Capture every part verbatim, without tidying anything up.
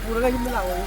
ꯄꯨꯔꯒ ꯌꯨꯝꯗ ꯂꯥꯛꯑꯣ꯫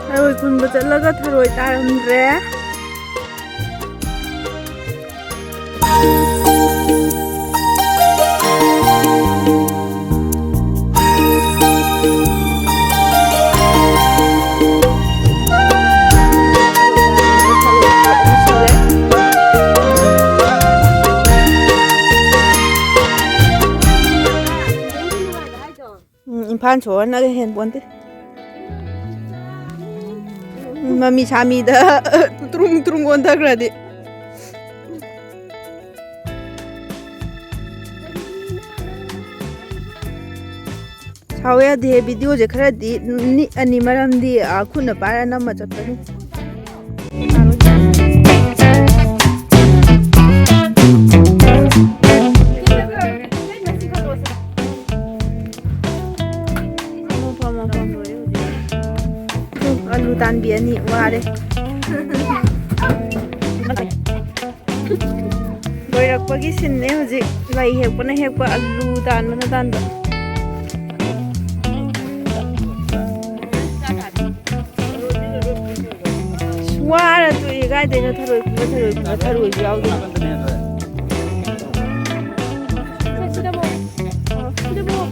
ꯊꯔꯣꯏ ꯈꯨꯟꯕ ꯆꯠꯂꯒ ꯊꯔꯣꯏ ꯇꯥꯔꯝꯗ꯭ꯔꯦ꯫ ꯎꯝ, ꯏꯝꯐꯥꯜ ꯁꯣꯍꯣꯔꯅꯒ ꯍꯦꯟ ꯄꯣꯟꯇꯦ꯫ ꯎꯝ, ꯃꯃꯤ ꯁꯥꯃꯤꯗ ꯇ꯭ꯔꯨꯡ ꯇ꯭ꯔꯨꯡ ꯑꯣꯟꯊꯈ꯭ꯔꯗꯤ꯫ ꯁꯥꯎ ꯌꯥꯗꯦ, ꯚꯤꯗꯤꯑꯣꯁꯦ ꯈꯔꯗꯤ ꯅꯤꯛꯑꯅꯤ, ꯃꯔꯝꯗꯤ, ꯑ, ꯈꯨꯠꯅ ꯄꯥꯏꯔ ꯅꯝꯃ ꯆꯠꯄꯅꯤ꯫ ꯑꯂꯨ ꯇꯥꯟꯕꯤ ꯑꯅꯤ ꯋꯥꯔꯦ꯫ ꯂꯣꯏꯔꯛꯄꯒꯤ ꯁꯤꯟꯅꯦ ꯍꯧꯖꯤꯛ꯫ ꯂꯩ ꯍꯦꯛꯄꯅ ꯍꯦꯛꯄ, ꯑꯂꯨ ꯇꯥꯟꯕꯅ ꯇꯥꯟꯕ꯫ ꯑꯁ, ꯋꯥꯔ ꯇꯣꯛꯑꯦ꯫ ꯀꯥꯏꯗꯩꯅꯣ ꯊꯔꯣꯏ ꯈꯨꯟꯕ, ꯊꯔꯣꯏ ꯈꯨꯟꯕ, ꯊꯔꯣꯏꯁꯨ ꯌꯥꯎꯗꯅ꯫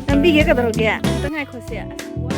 ꯅꯝꯕꯤꯒꯦ ꯀꯩꯗꯧꯔꯒꯦ? ꯑꯝꯇ ꯉꯥꯏꯈꯣꯁꯦ꯫ ꯑꯁ, ꯋꯥ-